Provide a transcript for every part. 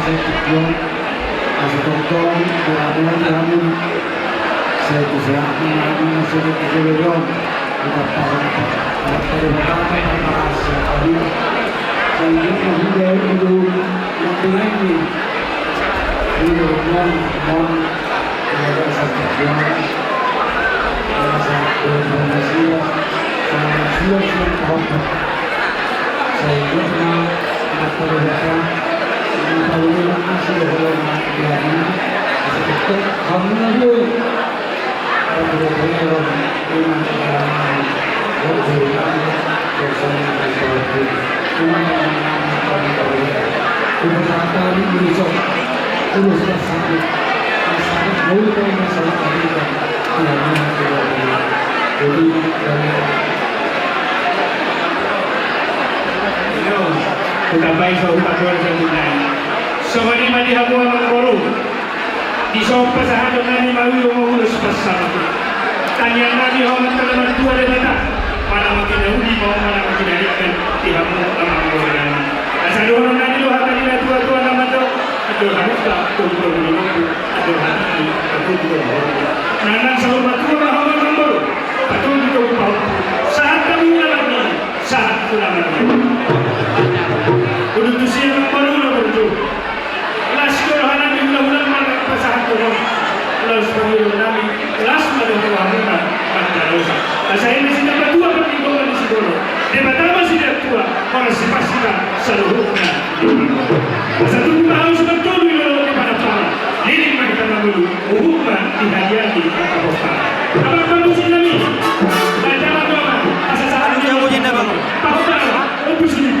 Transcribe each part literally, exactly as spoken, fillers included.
Asa tongtong di hamu, di hamu. Sai tu sehat ni hamu, sai tu sehat ni hamu. Hutambai so, hutambai so, hutambai. Songon i ma di hamu amangboru. Dison pasahaton nami ma ulos pansalongan. Tangiang nami ho ma tu Amanta Debata, manang ma tina uli ma, manang ma tina denggan, di hamu amangboru nami. Asa dohonon nami do hata ni natuatua na mandok: Andor halumpang, togu-togu ni lombu, andor hatiti, togu-togu ni lombu. Nangnang saur matua ma hamu amangboru, patogu-togu pahompu, sahat hamu na marnini, sahat tu na marnini. Udut tusi amangboru na burju. Las do roha nami hulahula ma pasahathon on. Laos pangidoan nami, las ma do rohamuna mandok. Asa eme sitapatua parlinggoman ni sigompa, Debata ma sidatua, horas sipansita saluhutna. Asa tubu ma hamu simartolu di loloan ni Panamparan, leleng ma hita mangolu, uhum ma di hadian ni Panamparan. Amang pamujinami, na jalan doang, asa sahat ni pamujinami. Pahompu ma, ompu sini.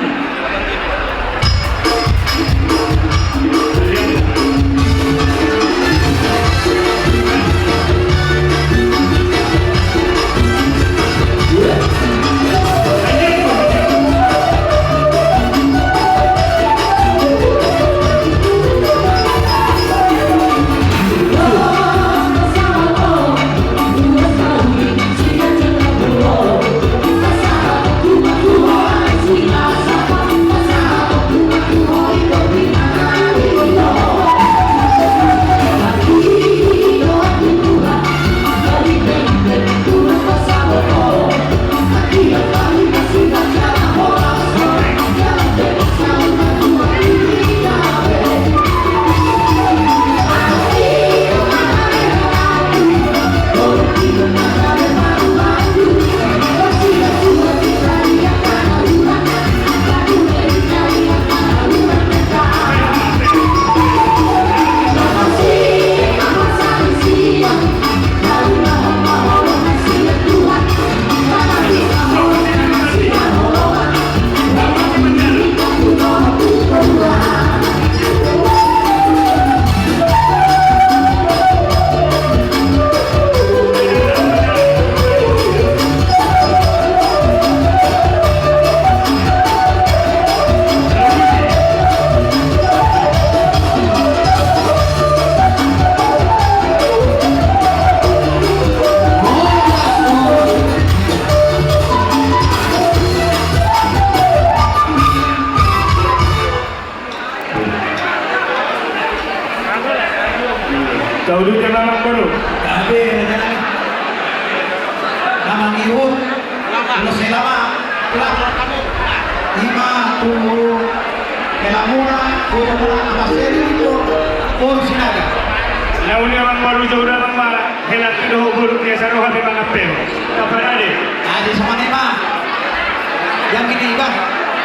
Tauduti ma amangboru. Raja nami na mangihut ulos hela ma. Ima tu helamuna, boru muna Amaseli Limbo, boru Sinaga. Na uli amang boru, jo damang ma hela tu dohot boru, biasa roha pe mangampehon. Kapan ade? Ade songon i ma. Yang ini iba.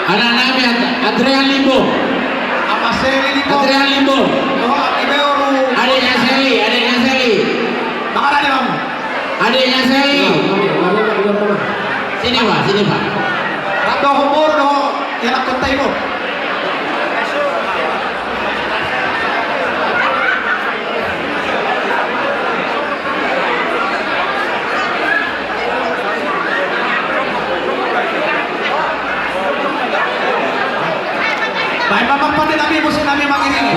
Anak nami Ad-, Adrian Limbo. Amaseli Limbo. Adrian Limbo. Dohot i boru. Adiknya Seli, adiknya Seli. Mangan ade, Bang. Adiknya Seli. Sini, Pak, sini, Pak. Rap dohot boru dohot ianakhonta i, Bang. Baen ma, Bang, pande nami, musik nami mangiringi.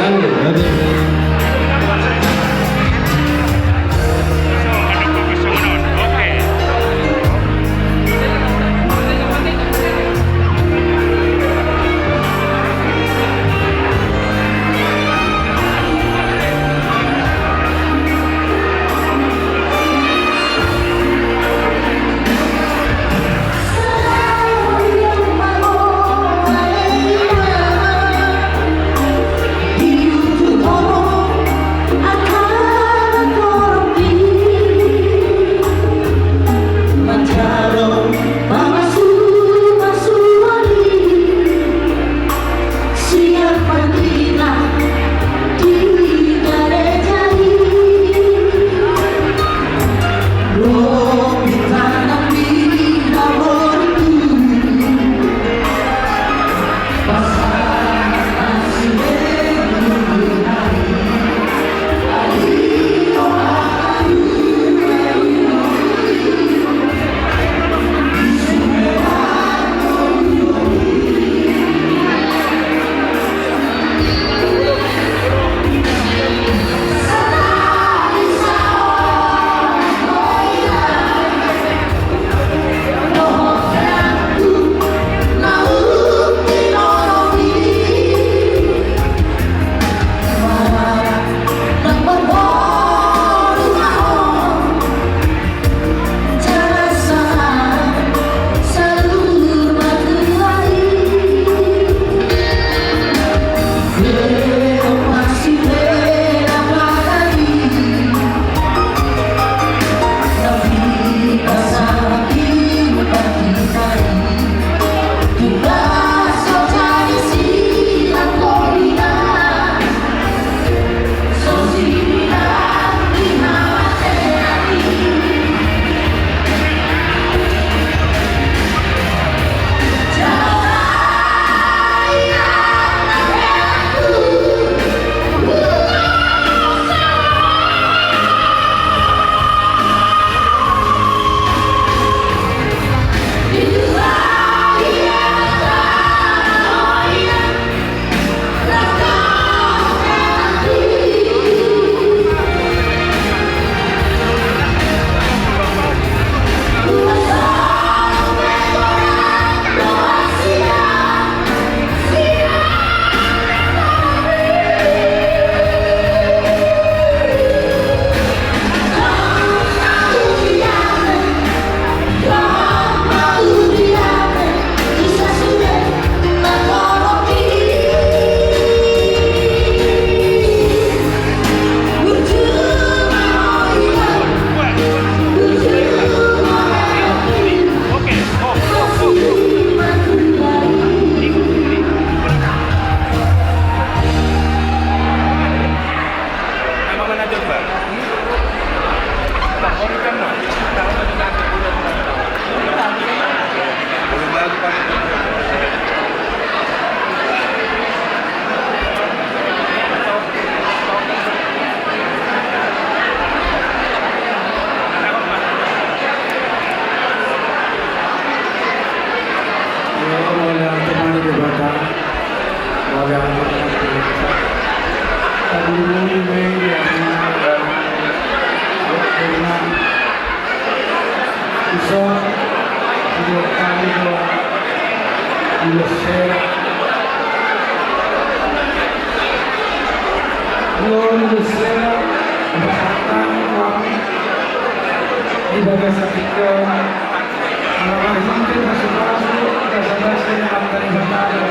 Basa tiga, ala marhite pasupasu, basa-basa ni Amanta Debata.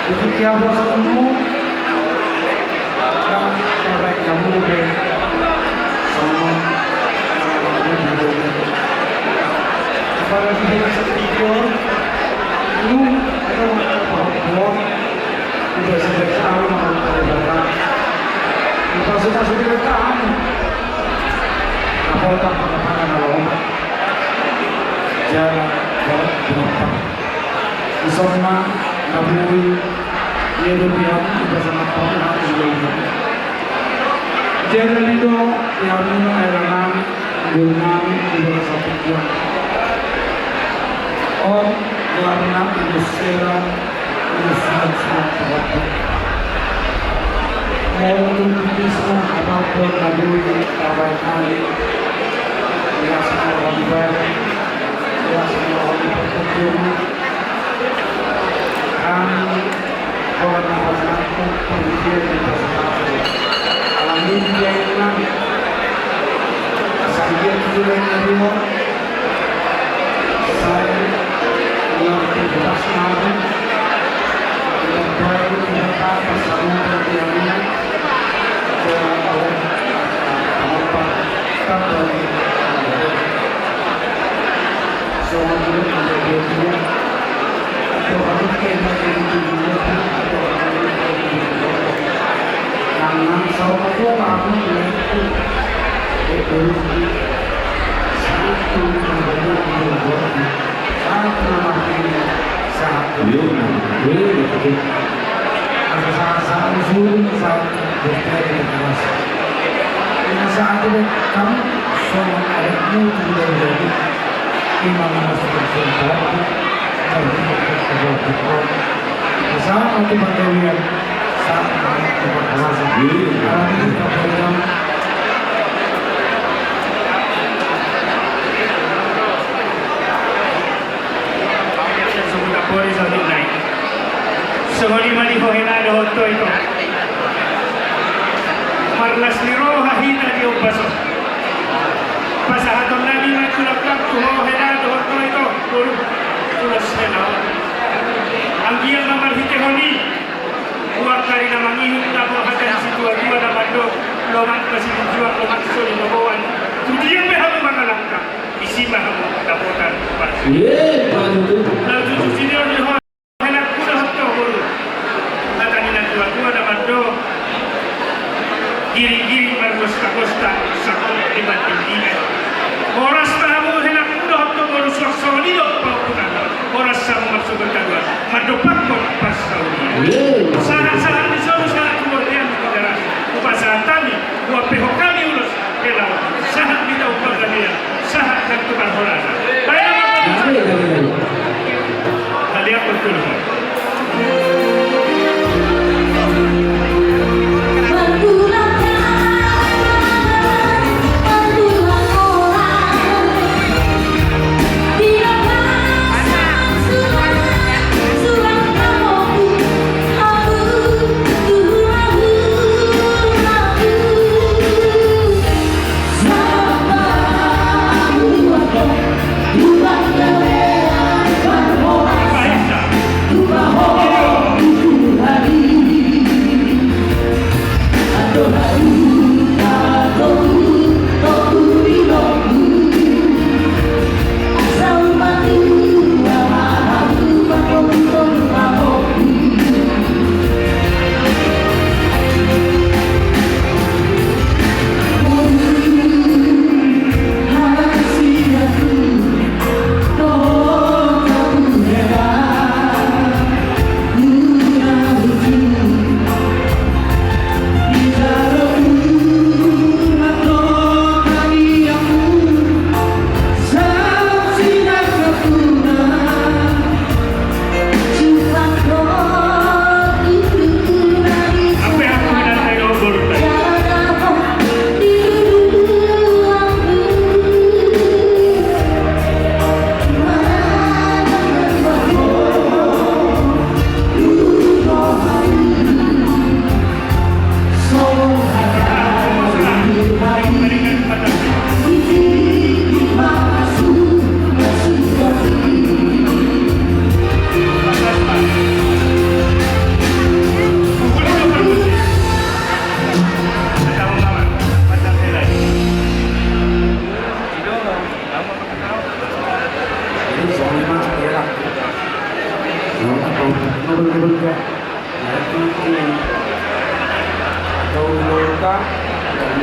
Di tingki haposanmu, na, tabaen hamu be songon, ala marhite. Apalagi di basa tiga, nunga adong na pahophop, di basa-basa ni Amanta Debata. Di pasupasu ni Debata. Apala pangalapan na lomak jala jala jala. Isomma na bui ia dopian iba sangat pangalapan. Jala lido ia muna erangan gulungan iba sangat pangalapan. On warna ilusela. Songon i ma di ho hela dohot ho ito. Marlas ni roha hita di ombas on. Pasahaton nami ma tu ho hela dohot ho ito, boru, ulos hela on. Anggiat ma marhitehon i, uang kari na mangihut na boha hata ni situa-tua na mandok, lomak ma silinjuang, lomak so linoboan. Tu dia pe hamu mangalangka, disi ma hamu dapotan. Pas. Ye, maju tu. Lalu tutu sini orang di ho. Hela kuda hotto boru. Hata ni na tua-tua na mandok. Giri-giri margosta-gosta, sakot di banting tiga. Horas ma hamu hela kuda hotto boru, suang songon i do pahompunanna. Horas hamu marsogot haduan, mandompakkon parsaulian. Sahat-sahat ni solu sahat tu bortean di Tigaras. Hupasahat hami, huampehon hami ulos hela on. Sahat di taon panggabean, sahat nang tu parhorasan. Baen ma.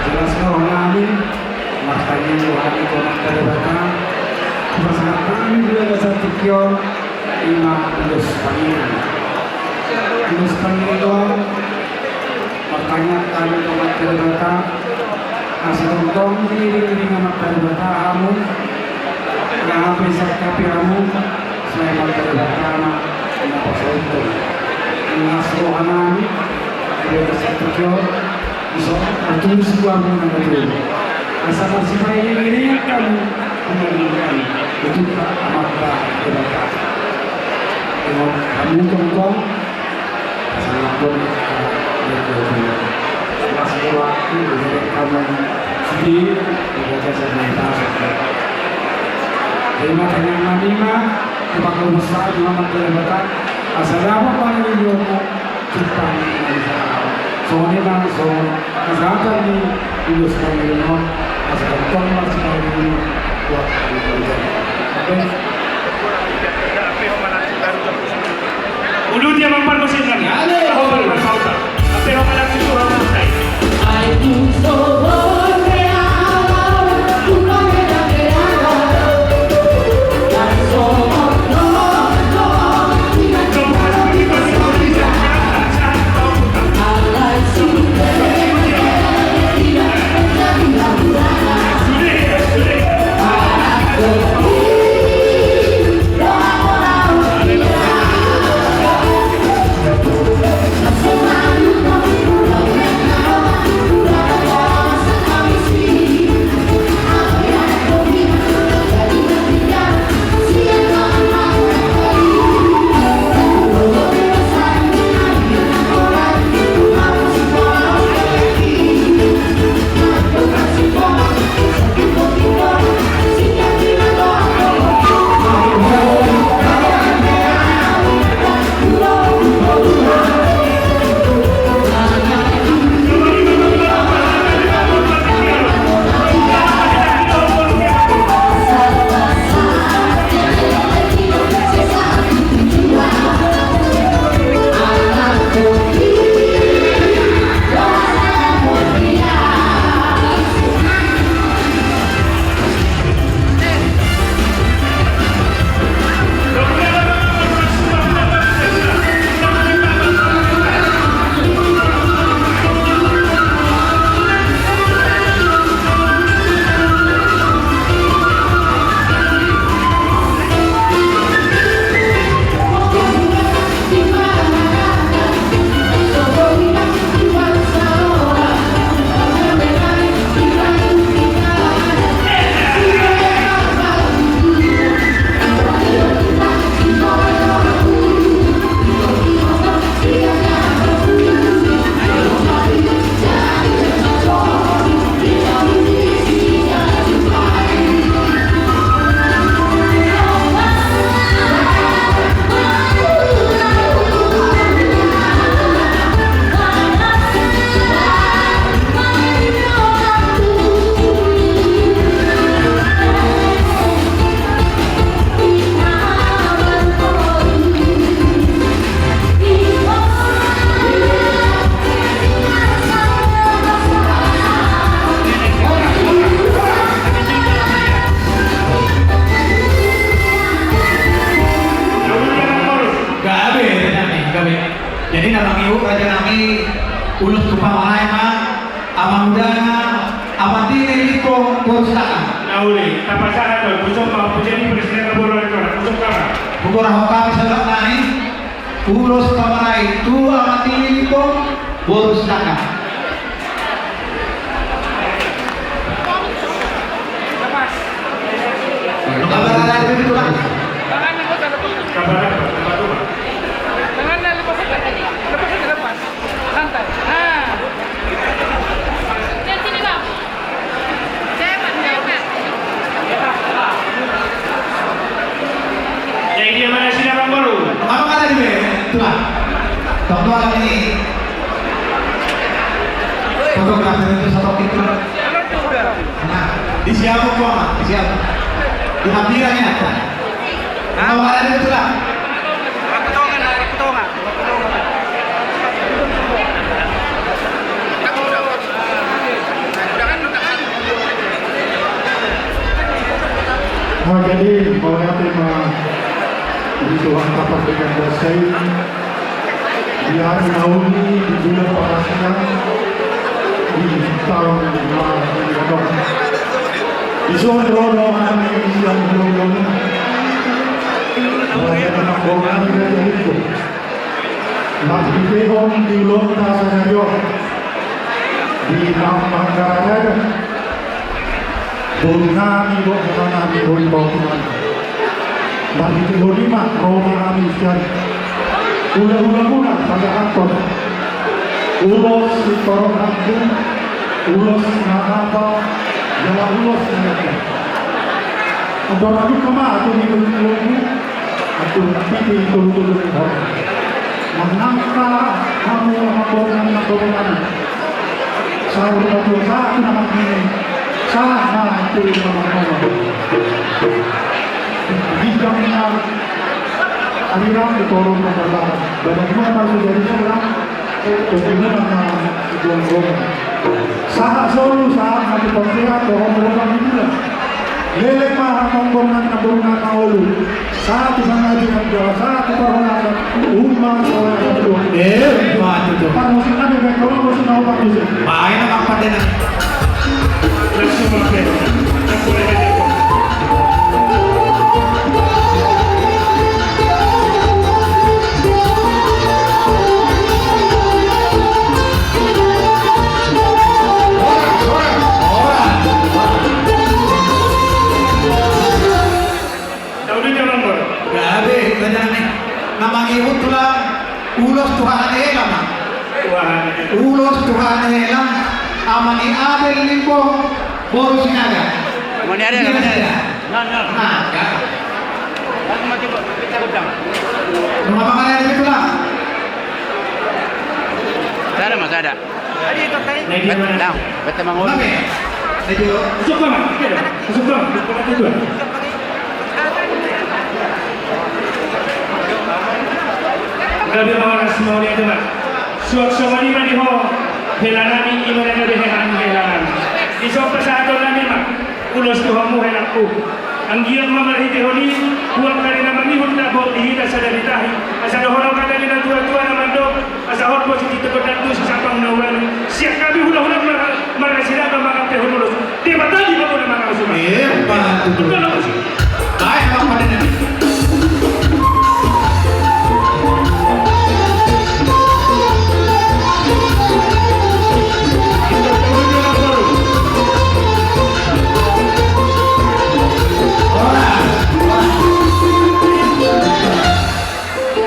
Jelas rohanami, martangiang rohanami tu Amanta Debata, pasahat hami di bagasan tingki on, ima ulos pangiring. Ulos pangiring on, martangiang hami tu Amanta Debata, asa tongtong diiringiring Amanta Debata hamu, na hape sangkapi hamu, sai Amanta Debata ma na pasauthon. Las rohanami, di bagasan tingki on, dison, atur suarmu na betul. Asa marsipaingiringiringan hamu, mengiringiringan, itu Amanta Debata. Ingot hamu tongtong, Sangapun, eh, mas, eh, waktu, eh, kamu sedih, eh, saya minta, eh, terima kasih, Mama, terima kasih, Mama, terima kasih. Assalamualaikum, Mama. Cupang, Mama. Songon i ma, songon Asa hata ni ulos pangiring on, asa tongtong ma sipaingiring buat kami. Oke. Ulu dia mampan mesin kan? Ale. Aho, Bang, Bang, Bang. Ape ho manang situ, Bang, Bang. Jadi na mangihut raja nami, ulos tu pamanai ma, amang udana, amang tini ni Limbong, boru Sinaga. Na uli, tapasahat do, puson ma, puson ni presiden na boru ari kona, puson kama. Pukora ho kami sagat nai, ulos pamanai tu amang tini ni Limbong, boru Sinaga. Jadi dia mana sini abang baru? Apa kata dia? Itulah. Tunggu lagi. Fotografer itu satu itu. Nah, di siapa gua, Mak? Di siapa? Di Habiran ya? Hah? Mau ada di itulah. Nah, jadi, mauliate ma di Tuhanta pardenggan basa i, di ari na uli, di bulan parasian, di taon na uli on. Dison ro do hami sian Hulu Bolon. Mauliate ma di Tuhanta. Marhitehon di ulaonta sadari on di na mangharadada, boru nami dohot hita nami boi paopunan. Marhitehon i ma ro ma hami sian hula-hula muna pasahathon ulos sitorop rambu, ulos na hata, jala ulos na hata. Andorang buka ma tu ni bulu-bulu. Aduh, pipi tolu-tolu ni hon. Manangka hamu amang boru nami, amang boru nami. Saur matua sahat na mangini. Sahat ma tu amang boru nami. Bintang na. Abirang di korum na berlaku. Badan gua masuk dari sebelah. Sahat solu, sahat ma tu bontean, dohot tu bontean di bulan. Leleng ma hamu amang boru nami, amang boru nami na uli. Sahat tu pangadian, sahat tu parhorasan. Uma soya dua. Eh, mantap tuh. Parmusik ada, baik, kalau musik mau parmusik. Main apa dia? Langsung pakai. Gabe, gabe, na mangihut tulang, ulos tu hahana hela ma. Ulos tu hahana hela, ama ni Abel Limbong, boru Sinaga. Ama ni Abel, ama ni Abel. Nah, nah. Nah, ya. Nunga mangalehon i tulang. Sada ma, sada. Nah, beta mangolu. Masuk bang, masuk bang. Gabe ma horas, mauliate ma. Suang songon i ma di ho, hela nami, i ma na gabe heha ni hela nami. Dison pasahaton nami ma. Ulos tu hamu helangku. Anggiat ma marhitehon i, tu angka ari na mangihut na boi di hita sada ni tahi, asa dohonon hata ni na tua-tua na mandok, asa hot bosi di totonan tu si sapang na ualu, sian hami hula-hula marhasirata mangalehon ulos. Debata di hamuna mangalusi. Eh, patut. Betul, Bang. Baik, Bang, pada nanti.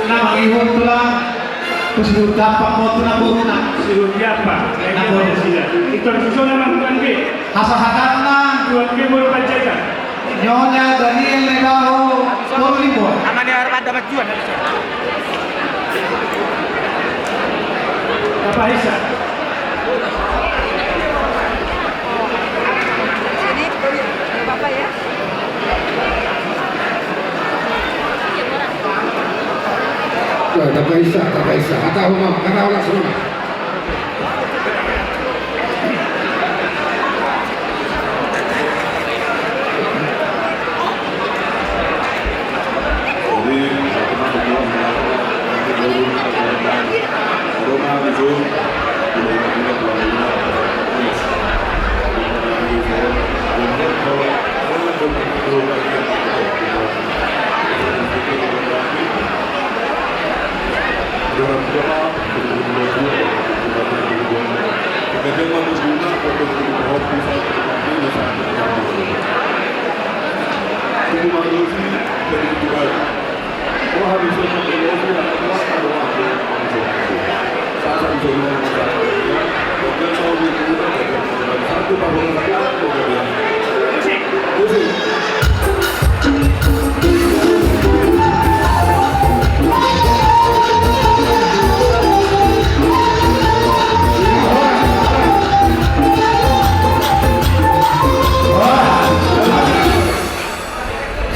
Na mangihut tulang, tu si Hurjapa ma tu na boruna. Si Hurjapa, na boruna. Itu harus susun nama bukan B. Asa hatana. Bukan B, boru Panjaitan. Nyonya Daniel Lebaho, boru Limbong. Ama ni Armada Majuan. Apa Isa? Sini, Bapak ya. Wah, tapaisa, tapaisa. Kata ho ma, kata ho langsung.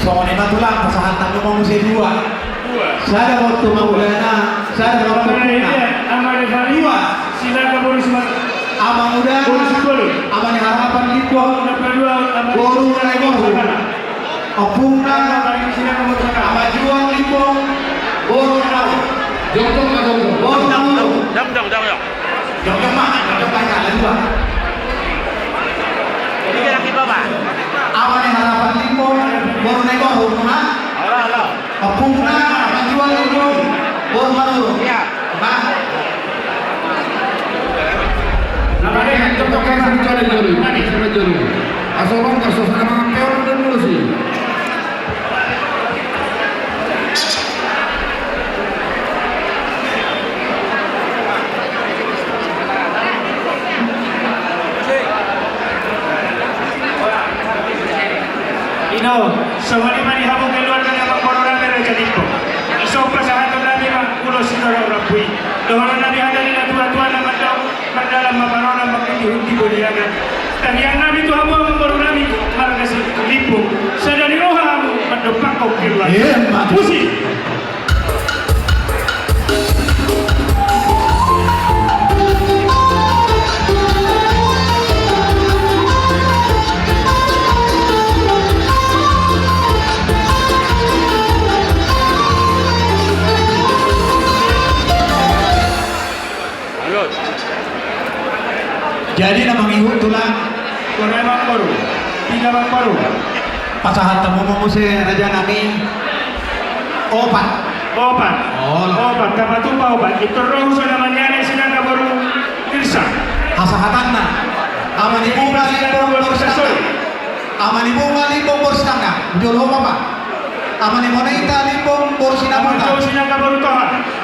Songon i ma tulang, pasahat hamu ma muse dua. Dua. Sada ma tu amang udana, sada ma tu amang udana. Dua. Sinaka boru Sima-, amang udana, boru Sitolu. Amang ni Harapan Limbong, boru Naiboru. Ompungna, amang Juang Limbong, boru Nau. Jongjong ma jongjong. Boru Nau. Jongjong, jongjong. Jongjong ma, jongjong ma, ya, dua. Ini lagi bapak. Amang ni Harapan Limbong, boru Naiboru, ha? Halo, halo. Ompungna, amang Juang Limbong, boru Manurung. Iya. Ha? Amang ni Harapan Limbong, boru Naiboru. Aso bang, aso sana mangan peon dan dulu sih. Ino, songon i ma di hamu keluarga ni amangboru nami Raja Limbong. Dison pasahaton nami ma ulos sitorop rambu i. Dohonon nami hata ni natuatua na mandok. Mardalan ma parona mangkutihut di boliaga. Tangiang nami tu hamu amangboru nami marga Silimbung. Sada ni roha hamu mandompakkon keluarga. Iya, Mak. Musik. Jadi na mangihut tulang. Dua amangboru, tiga amangboru. Pasahat hamu ma muse raja nami. Opat. Opat. Olo. Opat, tapatupa opat. Intor rohu so na maniana sinangka boru Irsa. Hasahatanna. Amang ni Bunga Limbong boru Sitangga. Amang ni Bunga Limbong boru Sitangga. Jolo opat. Amang ni Monita Limbong boru Sinabuta.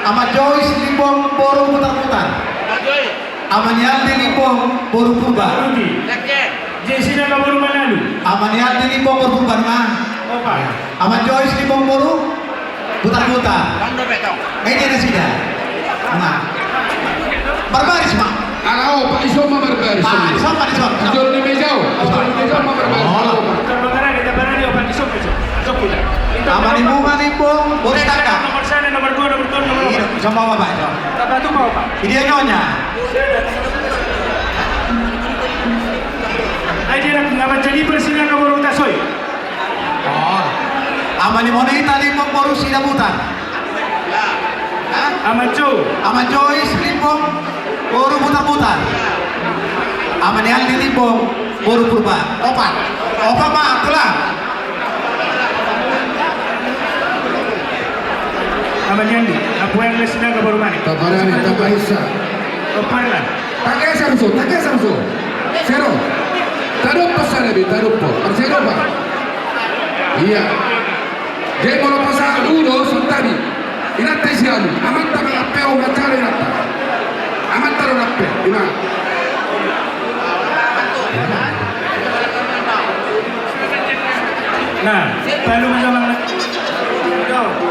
Amang Jois Limbong boru Butarbutar. Amang ni Aldi Limbong boru Purba. Amang ni Aldi Limbong boru Purba, ma. Amang Jois Limbong boru Butarbutar. Ede nasida. Nah. Barbaris ma. Ala opat, dison ma barbaris. Ah, dison ma, dison. Jolo ni mejao. Jolo ni mejao ma barbaris. Amang ni Bunga Limbong boru Sitangga. Nomor sada, nomor dua, nomor tolu, nomor opat. Iya, sama opat, sama. Tapatupa opat. Ide nyonya. Ai dia nak ngamat jadi persingan nomor utas, oi. Oh. Amang ni Monita Limbong boru Sinabuta. Hah? Amang Jo. Amang Jois Limbong boru Butarbutar. Amang ni Aldi Limbong boru Purba. Opat. Opat ma, tulang. Amang ni Aldi, amang ni Aldi sinangka boru Manik. Taparani, taparisa. Opat lah. Tageser so, tageser so. Sero. Tadok pasal lebih, tadok po. Parsero, Pak. Iya. Jadi molo pasahat ulos, santabi. Inanta isi hamu. Amanta mangape, o, macalo inanta. Amanta do na pe. Ima. Nah, lalu memang.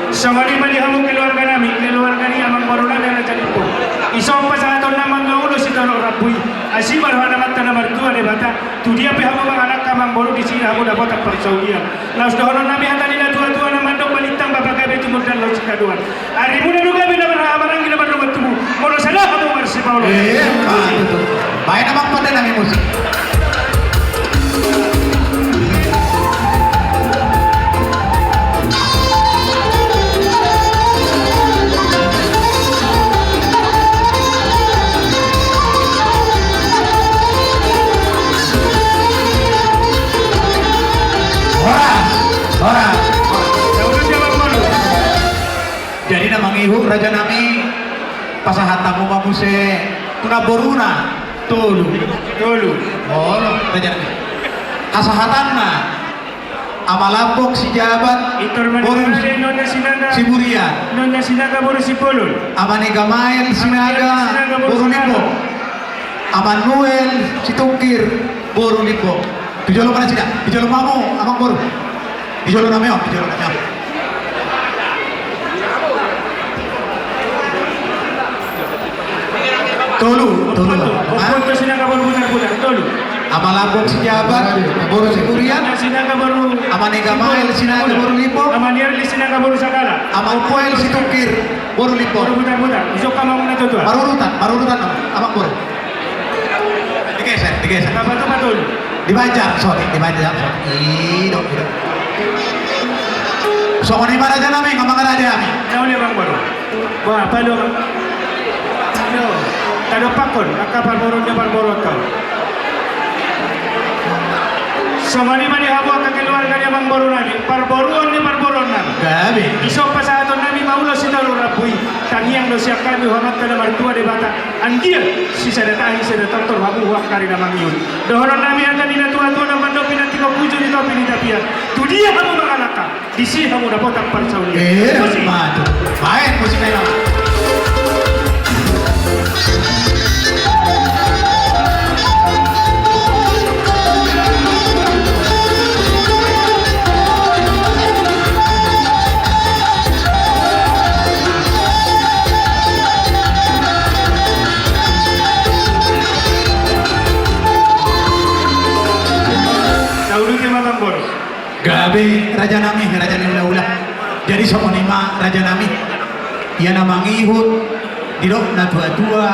Songon i ma di hamu keluarga nami, keluarga ni amangboru nami Raja Limbong. Dison pasahaton nami ma ulos sitorop rambu i. Asi ma roha ni Amanta na martua Debata, tu dia pe hamu mangalangka amangboru disi hamu dapotan parsaulian. Laos dohonon nami hata ni natuatua na mandok balintang bapa gabe tumundalhon sitadoan. Arimuna do gabe na marhahamaranggi na mardongan tubu. Molo sada hamu marsipaoloan. Iya, Pak. Baen amang pande nami musik. Horas, horas. Jadi na mangihut raja nami, pasahat hamu ma muse tu namboruna tolu. Tolu. Olo, raja nami. Hasahatanna, Ama Lambok Sijabat, Boru Siburian. Nonna Sinaga boru Simbolon. Ama ni Gamael Sinaga boru Limbong. Amanuel Situngkir boru Limbong. Di jolo ma nasida, di jolo ma hamu amang boru. Di jolo nami on, di jolo nami on. Tolu, tolu. Ompu Anto Sinaga boru Butarbutar, tolu. Ama Lambok Sijabat boru Siburian. Ama ni Gamael Sinaga boru Limbong. Ama ni Erli Sinaga boru Sagala. Amanuel Situngkir boru Limbong. Boru Butarbutar. Isok amang na tuatua. Marurutan, marurutan amang boru. Digeser, digeser. Apa tu, apa tu? Dibajar, sorry, dibajar, sorry. Idok, idok. Songon i ma raja nami, amang raja nami. Tahu ni amang boru. Wah, palu. Yo, tado pakon, angka parboruon ni parboruon tau. Songon i ma di hamu angka keluarga ni amang boru nami, parboruon ni parboruon nami. Gabe. Isop pasahaton nami ma ulos sitalu rambu i, tangiang do sian hami tu Amanta na martua Debata. Anggiat sisada tahi sada tortor hamu tu angka ari na mangihut. Dohonon nami hata ni na tuatua na mandok pinantikhon uju ni topi ni tapian. Tu dia hamu mangalangka, disi hamu dapotan parsaulian. Eh, musik. Mantap. Baen musik na. Gabe raja nami, raja ni hulahula. Jadi songon i ma raja nami. Ia na mangihut didok na tuatua,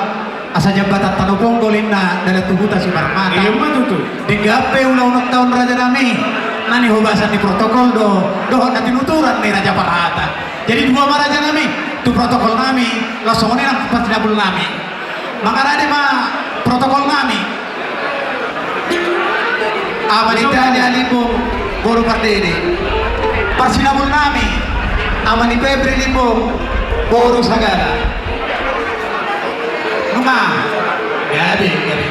asa jambatan tano ponggol inna dalan tu huta Simarmata. Ima tutu. Denggan pe ulaonta on raja nami, na nihobasan ni protokol do dohot na tinuturan ni raja parhata. Jadi dua ma raja nami tu protokol nami, laos songon i nang parsinabul nami. Mangarade ma protokol nami. Ama ni Dani Limbong boru Pardede. Parsinabul nami, ama ni Febri Limbong boru Sagala. Nunga. Gabe, gabe.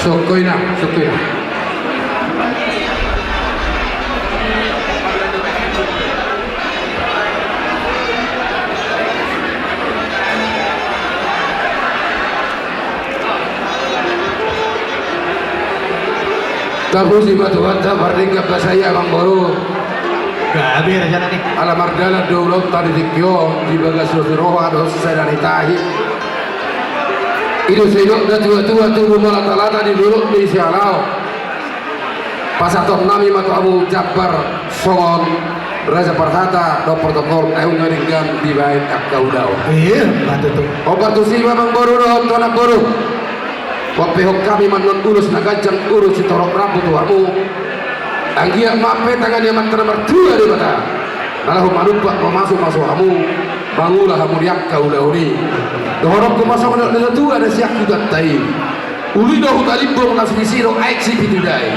Sokkoina, sokkoina. Tapuji ma Tuhanta, mardenggan basa i amang boru. Gabe raja nami. Ala mardalan do ulaonta di tingki on, di bagas ni roha dohot sada ni tahi. I do sai didok na tuatua, tubu ma latalata di dolok ni sialaon. Pasahaton nami ma tu hamu jambar songon raja parhata dohot protokol, ai nunga denggan dibaen angka ulaon. Ima tutu. Hombar tusi ma amang boru dohot anak boru. Pompehon hami ma annon ulos na ganjang, ulos sitorop rambu tu hamu. Anggiat ma pe tangan ni Amanta na martua Debata na laho manumpak mamasumasu hamu, mangula hamu di angka ulaon i. Dohononku ma songon na tuatua na sian hutanta i. Ulu i do Huta Limbong, na sisi do aek Sipitudai.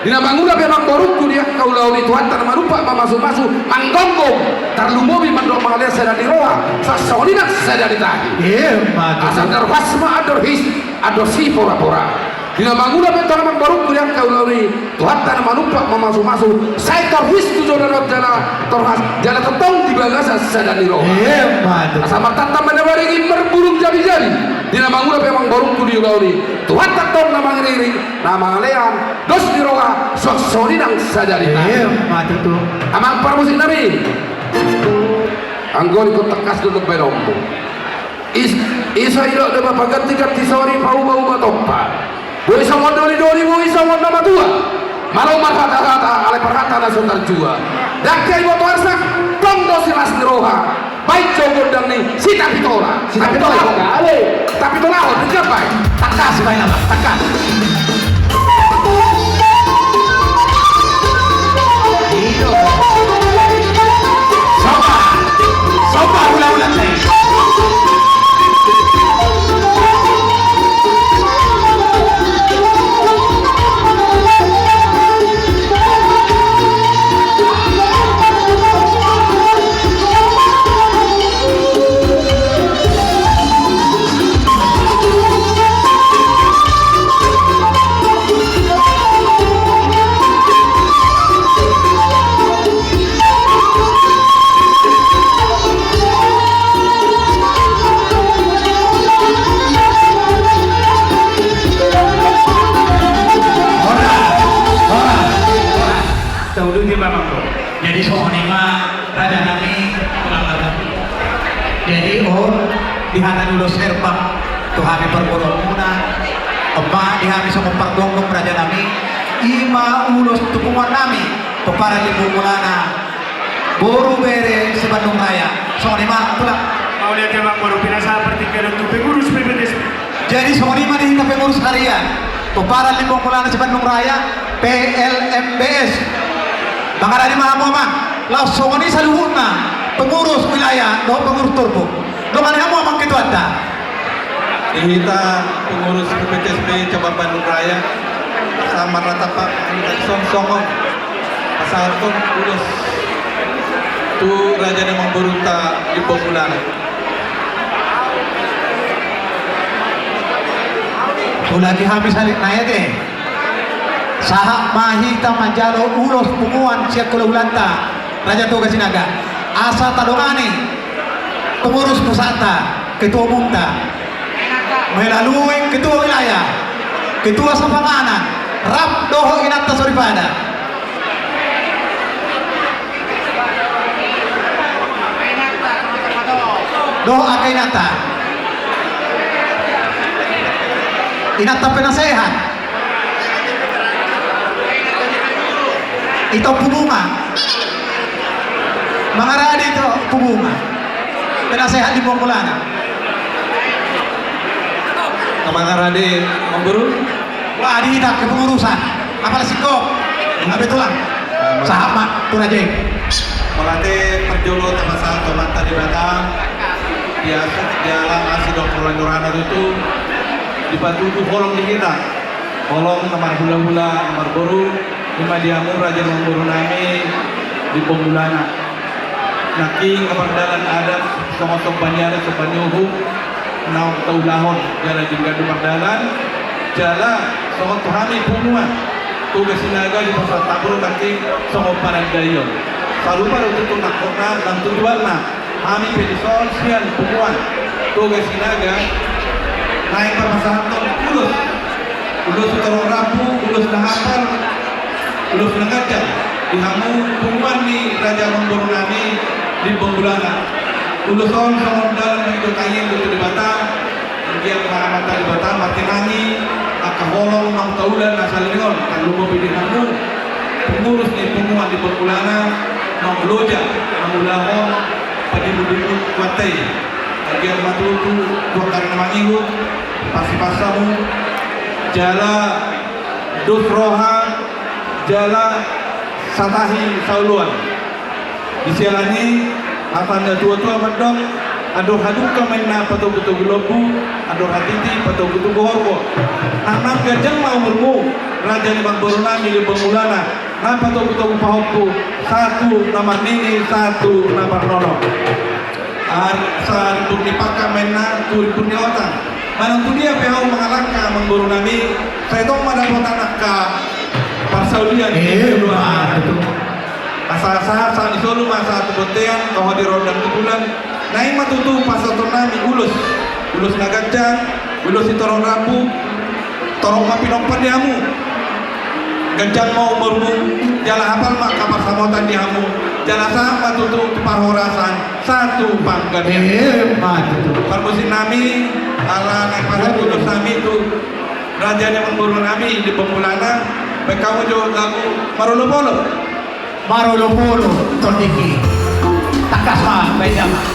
Di na mangula pe amang borungku di angka ulaon i, Tuhanta na manumpak mamasumasu, manggomgom, tarlumobi mandok mangalean sada ni roha, songon i nang sada ni tahi. Ima tutu. Asa andor has ma andor his, andor siporapora. Di na mangula pe tong amang borungku di angka ulaon i, Tuhanta na manumpak mamasumasu, sai torhis tu joloan on jala torhas, jala tongtong di bagasan sada ni roha. Ima tutu. Asa martantan ma na baring i, marbulung jabijabi. Di na mangula pe amang borungku di ulaon i, Tuhanta tong na mangiringiring, na mangalean dos ni roha, songon i nang sada ni tahi. Ima tutu. Amang parmusik nami. Anggo ingkon tangkas do baenonmu. Is-, ise didok do ba, pagantiganti sori, paubauma tompa. Boi songon dolidoli, boi songon na matua. Malo marhatahata, alai parhata na so tarjua. Ndang hea iboto arsak, tong do silas ni roha. Baen jo gondang ni si Tapitola. Si Tapitola. Tapitola. Tapitola, denggan baen. Tangkas baen, amang, tangkas. Soba, soba hulahula. Raja nami, jadi on di hata ni ulos herbang tu hami parboruonmuna, on ma di hami songon pargomgom raja nami, i ma ulos tu punguan nami, pomparan ni punguan na boru bere Sibandung Raya. Songon i ma, Tulang. Mauliate, Amangboru, pinasahat partingkian on tu pengurus P P T S B. Jadi songon i ma di hita pengurus harian pomparan ni punguan na Sibandung Raya, P L M B S. Mangarade ma hamu, Amang, laos songon i saluhutna pengurus wilayah dohot pengurus turpuk. Dongani hamu, Amang, ketuanta. Di hita pengurus P P T S B cabang Bandung Raya, sahat marnatap, Pak, hami tadi songon pasahathon ulos tu raja ni amangborunta di punguan na. Ulaki hami salik na ate. Sahat ma hita manjalo ulos punguan sian hulahulanta Raja Toga Sinaga, asa tadongani pengurus pusakta, ketua umumta, melalui ketua wilayah, ketua sapanganan, rap dohot inanta soripada. Dohot angka inanta. Inanta penasehat. Ito Ompung Bunga. Mangarade Ito Ompung Bunga. Penasehat di punguan na. Mangarade, Amangboru. Wah, di hita kepengurusan. Apala singkop. Abe, Tulang. Sahat ma tu raja i. Mauliate, parjolo tapasahat tu Amanta Debata. Biasa, jala asi dohot roha ni rohana tutu. Dipatudu holong di hita. Holong na marhulahula, na marboru. I ma di hamu raja ni amangboru nami di punguan na. Nangkin na mardalan adat, songon somba ni adat, somba ni uhum, naung taulahon, jala denggan do mardalan, jala songon tu hami punguan Toga Sinaga di Pasar Tambun nangkin songon panandaion. Sarupa do tutu nangkokna nang tujuanna, hami pe dison sian punguan Toga Sinaga, naeng pasahathon ulos. Ulos sitorop rambu, ulos na hapal, ulos na ganjang di hamu punguan ni raja amangboru nami di punguan na. Ulos on songon dalan na ido tangiang do tu Debata, anggiat ma Amanta Debata martinangi angka holong naung taula na saleleng on, tarlumobi di hamu pengurus ni punguan di punguan na, naung loja mangulahon padimudimu tu atas i. Anggiat ma tutu tu angka ari na mangihut, pasipasmu, jala dos roha, jala satahi saoloan. Di siala ni i, hata ni natuatua mandok, andor hadungka ma inna patogutogu lombu, andor hatiti patogutogu horbo. Nang nang ganjang ma umurmu, raja ni amangboru nami di punguan na, na patogutogu pahompu, sahat tu na marnini, sahat tu na marnono. Ar-, sarimbun ni pangka ma inna tu rimbun ni otak. Manang tu dia pe hamu mangalangka amangboru nami, sai tong ma dapotan angka parsaulian. Eh, di joloan. Asa sahat, sahat ni solu ma sahat tu bontean, toho di rondang tu bulan. Na i ma tutu pasahaton nami ulos. Ulos na ganjang, ulos sitorop rambu, torop ma pinomparni hamu. Ganjang ma umurmu, jala hapal ma angka parsamotan di hamu, jala sahat ma tutu tu parhorasan, sahat tu panggabean. Eh, ma tutu. Parmusik nami, ala naeng pasahat ulos nami tu raja ni amangboru nami di punguan na, baen hamu jo lagu marolopolop. Marolopolop, tondingki. Tangkas ma, baen damang.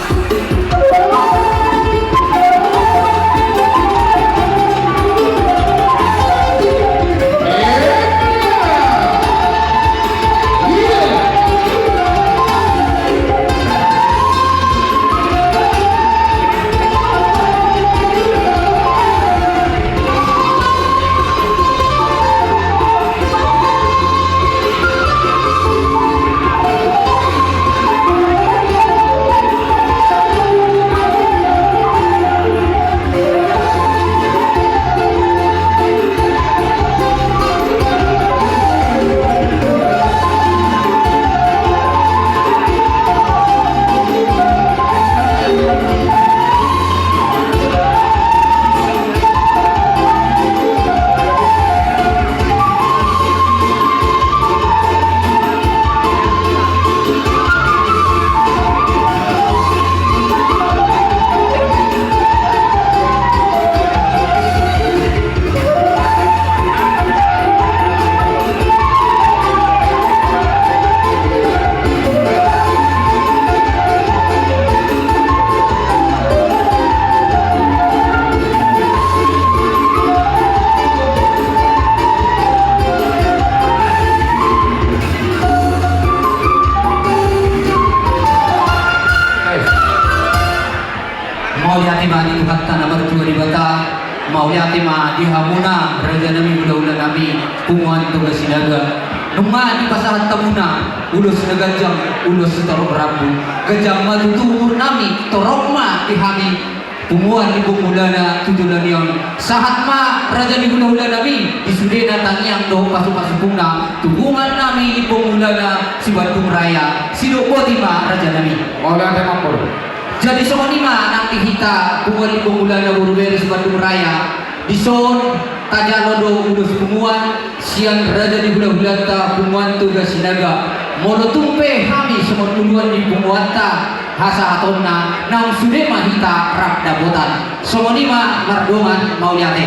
Mauliate ma di Tuhanta na martua Debata, mauliate ma di hamuna raja nami, hulahula nami, punguan Toga Sinaga. Nunga dipasahat hamuna ulos na ganjang, ulos sitorop rambu. Ganjang ma tutu umur nami, torop ma di hami punguan Limbong Mulana tu joloan on. Sahat ma raja ni hulahula nami di sudena tangiang dohot pasupasupungna tu punguan nami Limbong Mulana Sibandung Raya. Sidok boti ma raja nami. Mauliate ma amangboru. Jadi songon i ma nang di hita punguan Limbong Mulana boru bere Sibandung Raya. Dison tajalo do ulos punguan sian raja ni hulahulanta punguan Toga Sinaga. Molo tung pe hami songon uluan ni punguanta hasahatonna, naung sude ma hita rap dapotan. Songon i ma mardongan, mauliate.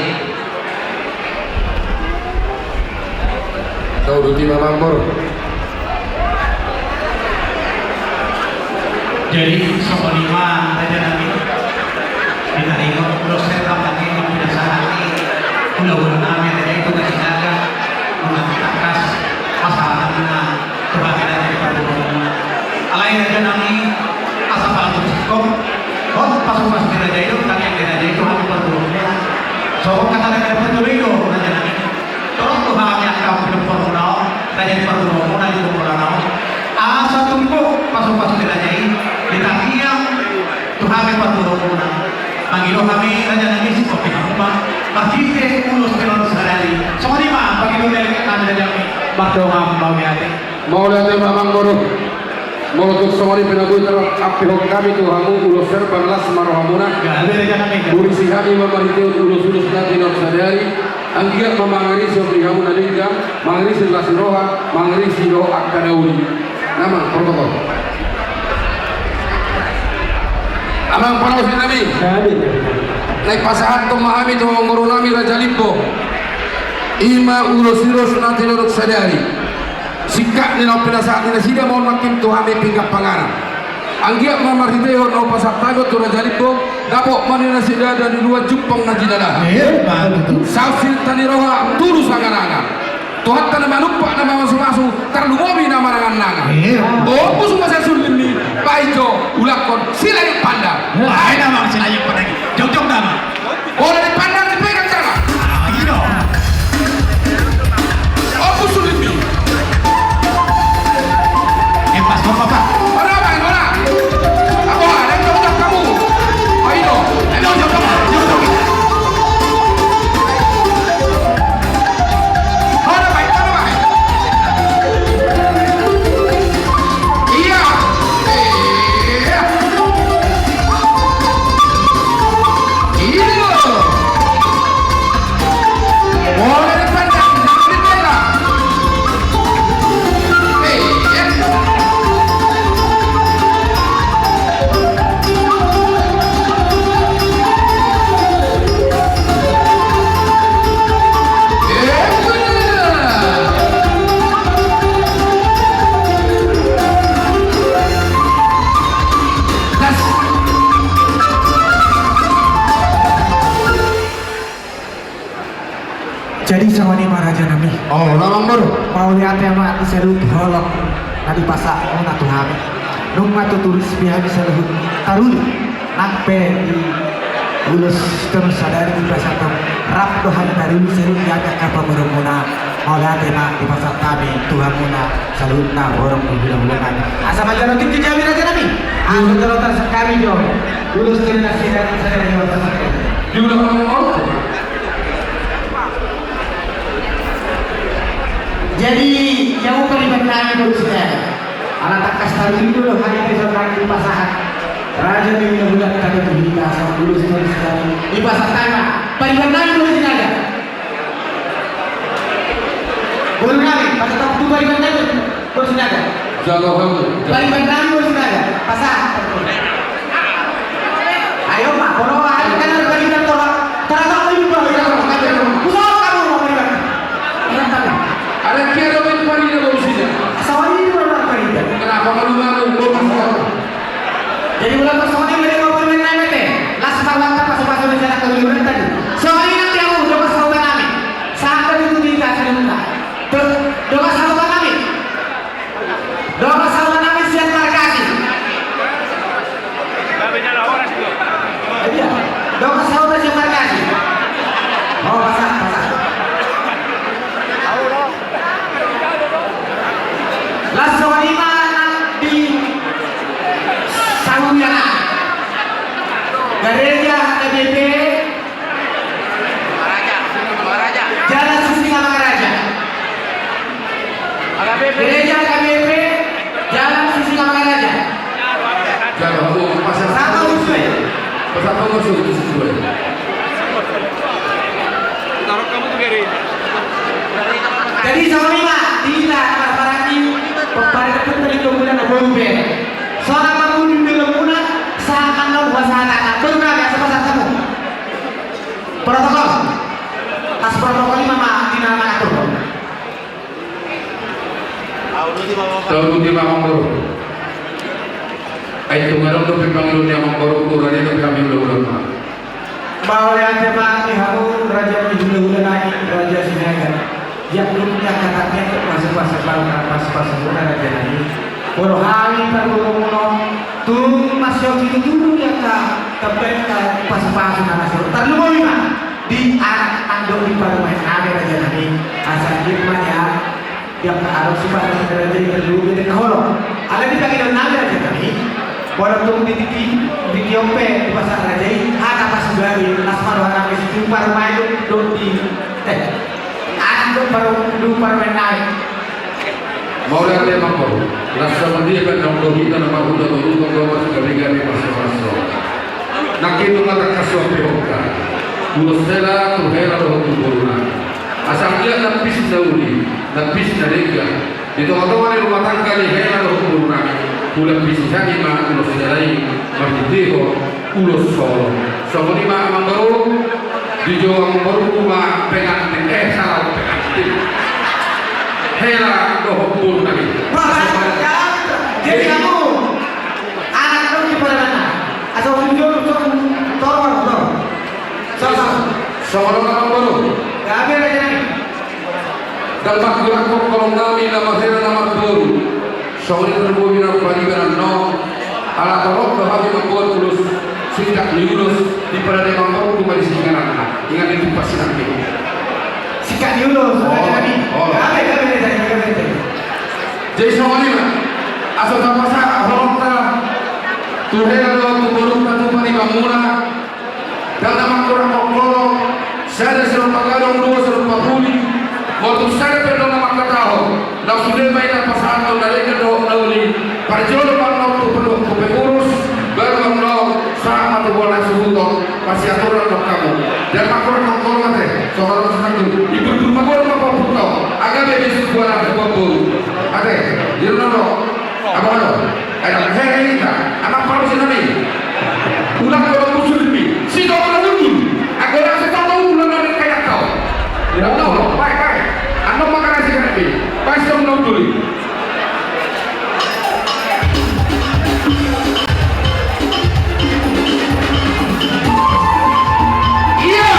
Tau do di ma amangboru. Jadi songon i ma raja nami. Di taringot ulos serban nangkin na pinasahat ni hulahula nami raja i Toga Sinaga, nunga tangkas pasahatanna tu hami raja i parboruon. Alai raja nami, asa palantur singkop dohot pasupasu ni raja i dohot tangiang ni raja i tu hami parboruon. Songon hata ni raja i do raja nami. Tolong tu hami angka pinompar muna on, raja ni parboruon muna di bola na on. Asa tumpu pasupasu ni raja i di tangiang tu hami parboruon muna. Mangido hami raja nami singkop ni hamu ma marhite ulos ni ulaon sadari. Songon i ma pangidoan ni hami raja nami. Mardongan, mauliate. Mauliate ma amangboru. Molo tung songon i pe na boi tarhambihon hami tu hamu ulos serban, las ma rohamuna. Gabe raja nami. Murisi hami ma marhite ulos-ulos na tinopa sadari. Anggiat ma mangarisi on di hamu na denggan, mangarisi las ni roha, mangarisi dohot angka na uli. Amang protokol. Amang pangaosi nami. Gabe. Naeng pasahathon ma hami tu amangboru nami Raja Limbong. I ma ulos-ulos na tinopa sadari. Singkat ni na pinasahat ni nasida ma on nangkin tu hami pinggan panganan. Anggiat ma marhitehon na hupasahat hami on tu Raja Limbong, dapot ma ninna sidada, di luat jumpang na jinalahan. Emma tutu. Saut sininta ni roha, tulus angan-angan. Tuhanta na manumpak na mamasumasu, tarlumobi na manangan-nangan. Emma. Ombus ma sian sullingmi, bahen jo ulangkon Silajuk Pandan. Bahen amang Silajuk Pandan. Jok, jok damang. Bola di pandang, dipegang tangan. Ah, i do. Ombus sullingmi. Eh, pas, pas, pas, pas. Mana main bola? Apa ada yang jauh kamu? Ah, i do. Eh, jauh, jauh, jauh, jauh, jauh. Mana main, mana main? Iya. Iya. Jadi songon i ma raja nami. Oh, lamang baru. Mauliate ma di saluhut holong na dipasahat muna tu hami. Nunga tutu ris be hami saluhut taruli. Nang pe di ulos tinopa sadari dipasahat on, rap do hami taruli saluhut di hami angka pamoruon muna. Mauliate ma dipasahat hami tu hamuna saluhutna borong ni hulahula nami. Asa manjalo tingki hami raja nami. Asa jalo tarsak hami jo ulos tinopa sadari. Di ulos tinopa sadari. Jadi, ia ma pariban nami boru Sinaga. Ala tangkas taruli do hami dison nang dipasahat raja ni hulahula nami tu hita songon ulos tinopa sadari. Dipasahat hami ma pariban nami boru Sinaga. Boru nami, pasahat tu pariban nami boru Sinaga. Jalo hamu. Pariban nami boru Sinaga. Pasahat. Ayo ma, boru, ayo kan ada pariban, tolong. Tolong, tolong, tolong. Usah kamu mau pariban. Ada kia ada main pariban boru Sinaga. Sama ini boru pariban. Kenapa malu-malu? Boru Sinaga. Jadi ulang bersama ini dari mau pariban nami te. Las ma rohanta, pasupasu ni sada keluarga tadi. Songon i nang di hamu, dongan sahuta nami. Sahat ma tutu di hita saluhutna. Dongan sahuta nami. Dongan sahuta nami sian Margasi. Gereja K B P, Jalan Sisingamangaraja. Jalan, oh, pasang. Sama usul. Pasang pengusung di situ. Taruh kamu tuh, Gary. Jadi, sama lima, tiga, para-para ini, para-para ini, para-para ini, para-para ini, para-para ini. Seorang pangulu di dalam muna, seakan dong puasa anak-anak. Betul, ya, sama-sama. Protokol. Tas protokol ini, Mama, di nama atur. Taruti ma amangboru. Ai tung adong dope pangidoan ni amangboru, kurang dope hami ulang-ulang ma. Mauliate ma di hamu raja ni hulahula nami, Raja Sinaga. Ia tung ia kata ia tu pasa-pasa bangka, pasa-pasa muna raja nami. Molo hami parboruon, tung masihol situtu do di angka tampek, angka pasa-pasa na masihol. Tarlumobi ma di anak, andok, di parumaen nami raja nami. Asa dia ma dia. Ia adong sumpah ni raja i, tarlumobi di angka holong. Alai di pangidoan nami raja nami, molo tung di tingki, di tingki on pe dipasahat raja i, hata pasugari, las ma roha nami, situ parumaen do di, eh, anak do paru, do parumaen nami. Mauliate ma amangboru. Las ma dia pe nang do hita na marhula tolu tolu, gabe-gabe, paso-paso. Nangkin nunga tangkas suan pe hongka. Ulos hela tu hela dohot tu boruna. Asa anggiat na pis na uli, na pis na denggan. Di tonga-tonga ni rumah tangga ni hela dohot boruna. Hulapisi hami ma ulos hela i marhitehon ulos holong. Songon i ma amangboru, dijou amangboru ma pengantin, eh, salah, pengantin. Hela dohot boru nami. Wah, jadi kamu anak lu di mana? Asal jujur, jujur, tolong, tolong. Salah. Songon on amangboru. Gabe raja nami. Dang mangkurakhon holong nami na marhela na marboru. Songon i tarlumobi na pariban annon, ala torop do hami mamboan ulos, singkat ni ulos, di parade mamboan tu marisi ingananna, ingan ni tumpas sinampe. Singkat ni ulos, oh, raja nami. Oh. Gabe, gabe, gabe, gabe, gabe. Jadi songon i ma, asa tapasahat holongta tu hela dohot tu borunta tu paribanmuna. Dang na mangkurakhon holong, sada sian pagadong, dua sian papuli, molo tung sada pe do na mangkatahon, laos sude ma i na pasahathon na denggan dohot na uli, parjolo ma annon tu pengurus, baru annon sahat ma tu bona suhuton, parsiaturan do hamu. Dang mangkurakhon holong ate, songon on sahat tu, iburbur ma boru ma pahompunta on, gabe be sude bona boru. Ate, di runa do. Apa kata? Eh, hei, hei, hei, amang parusi nami. Ulang ko musul mi. Si tau na hundul. Aku rasa tau na hundul na kayak kau. Tidak tahu, baik, baik. Anda makan nasi kan, baik. Baik, si tau na hundul. Iya.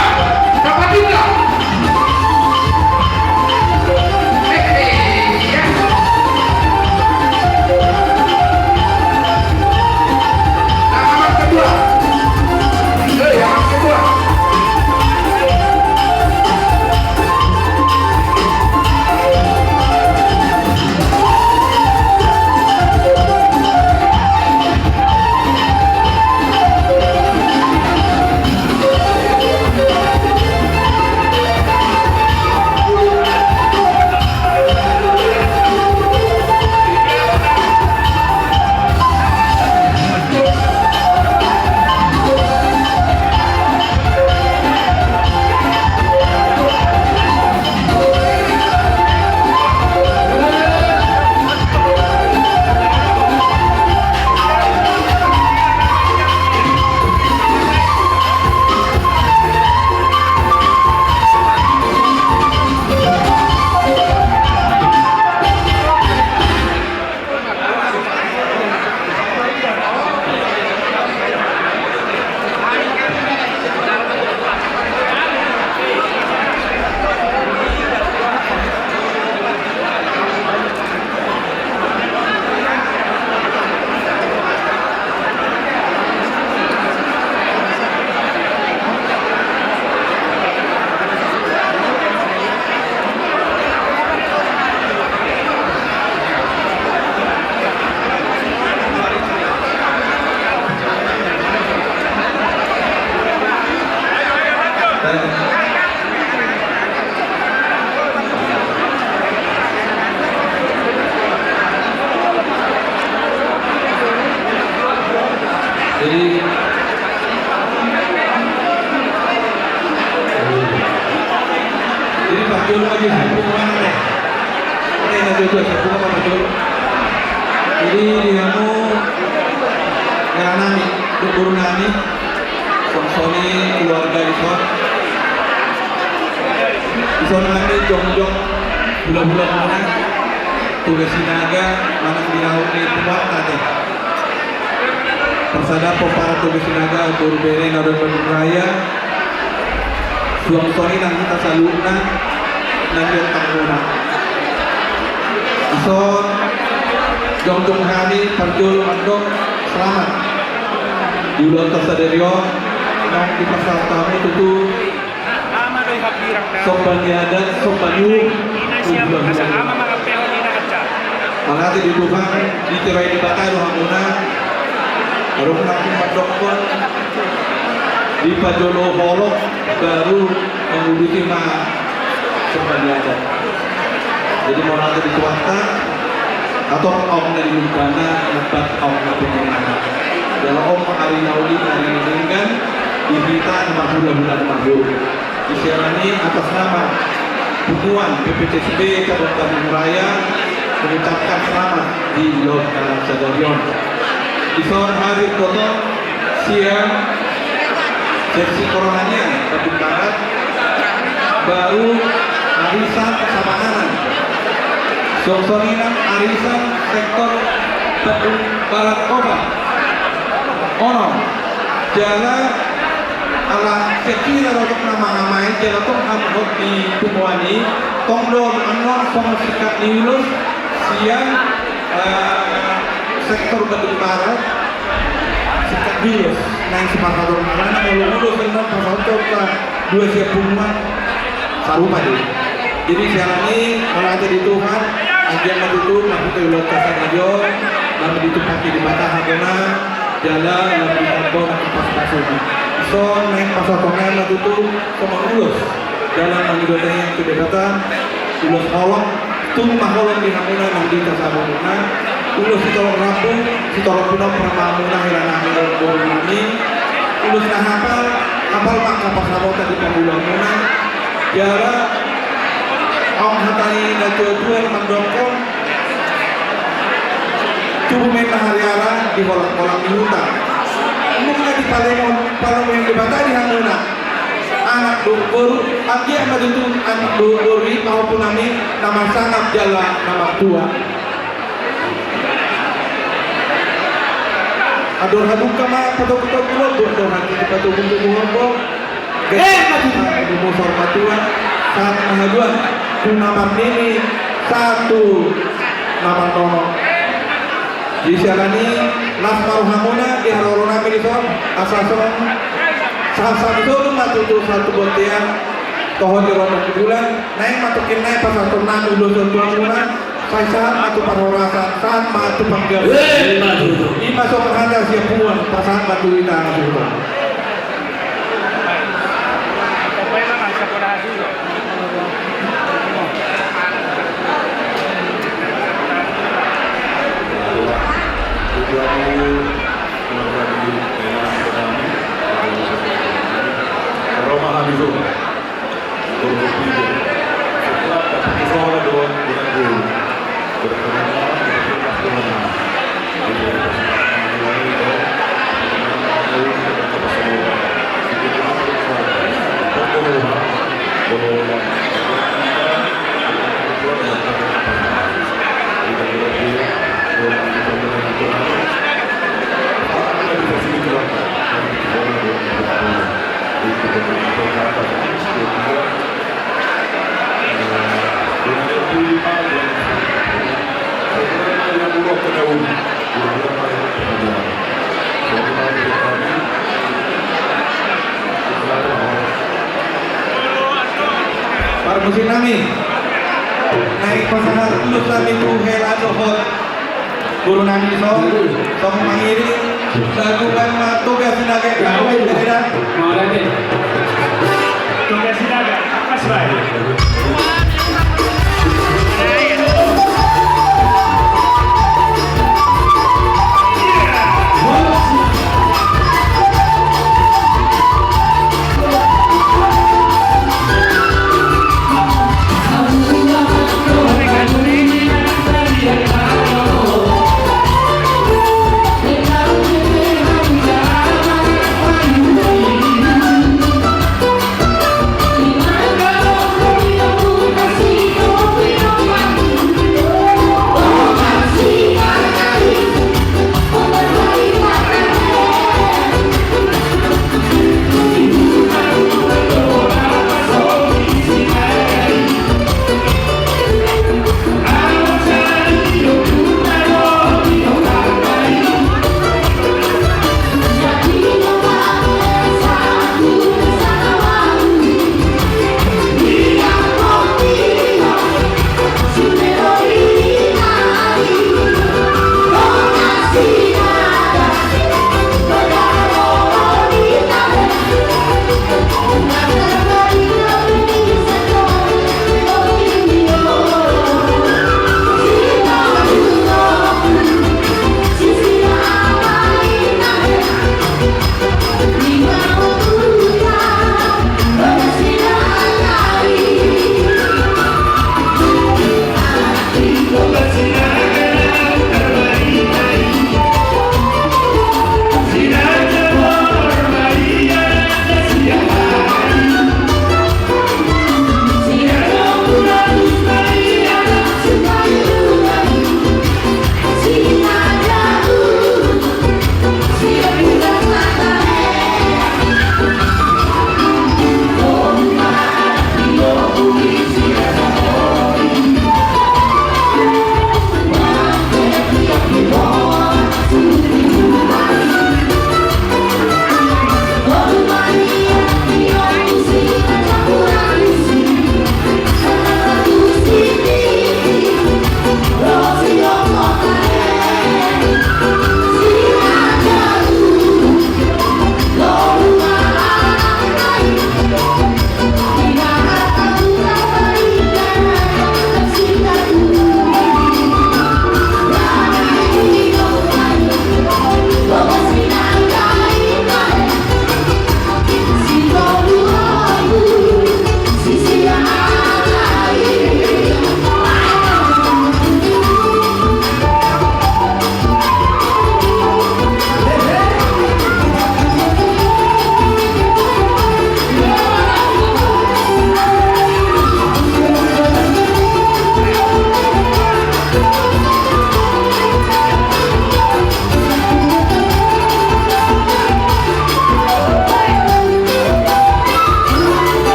Jadi, jadi parjolo lagi sibuk mana nih? Ini nanti juga sibuk apa parjolo? Jadi di hamu, hela nami, boru nami, songon i keluarga dison. Dison nami jongjong hulahula muna, Toga Sinaga, manang di naung ni punguanta te. Parsadaan pomparan Toga Sinaga, boru bere na ro di Bandung Raya. Suang songon i nang hita saluhutna na di otakmuna. Dison jongjong hami parjolo mandok selamat di ulaonta sadari on. Naung dipasahat hamu tutu somba ni adat, somba ni uhum. Mauliate di Tuhan, ditorusi Debata do hamuna. Adong na mandokkon, dipajolo holong baru manguduti ma somba ni adat. Jadi mauliate di Tuhanta. Antong aong na di lumbana, lambat aong na di lumbana. Jala on ma ari na uli, ari na denggan di hita na marhulahula na marboru. Di siala ni i, atas nama punguan P P C S B Kabupaten Bandung Raya, mengucapkan selamat di ulaonta sadari on. Dison hadir hami sian seksi pertanian Bandung Barat, baru arisan sapanganon. Suang songon i nang arisan sektor Bandung Barat Kota. Ono, jala ala sekira rotok na mangamai, jala tong hamu dohot di punguan i, tong do annon songon singkat ni ulos sian, eh, sektor Bandung Barat, singkat ni ulos. Naeng sipasahat on, alana molo ulos annon pasahathon ma dua sian punguan, sarupa do i. Jadi siala ni i, mauliate di Tuhan, anggiat ma tutu marhite ulaonta sadari on, lam ditumpahi Debata hamuna, jala lam ditamba na pasu-pasuna. Dison naeng pasahaton nami ma tutu songon ulos dalan mangido tangiang tu Debata, ulos holong, tung ma holong di hamuna nang di hita saluhutna. Ulos sitorop rambu, sitorop pinompar ma hamuna, hela nami dohot boru nami. Ulos na hapal, hapal ma angka pansamota di pangulaonmuna. Jala aong hata ni na tua-tua na mandokkon, tubu ma inna hariara di holang-holang ni huta. Nunga dipalehon, palomohon Debata di hamuna anak dohot boru, anggiat ma tutu anak dohot boru i pahompu nami na marsangap jala na martua. Andor hadungka ma patogu-togu lombu, andor hatiti patogu-togu horbo. Gabe ma tutu, umur saur matua, sahat ma haduan, tu na marnini, sahat tu na marnono. Di siala ni i, las ma rohamuna di haroro nami dison, asa songon sahat-sahat solu ma tutu, sahat tu bontean, toho di rondang di bulan. Naeng ma tongkin nai pasahaton nami ulos on tu hamuna. Sai sahat ma tu parhorasan, sahat ma tu panggabean. Ima songon hata sian punguan, pasahat ma tu hita na suhuton. Parmusiknami, naeng pasahat ulos nami tu hela dohot boru nami dison, songon mangiring, lagu Bang Matoga Sinaga.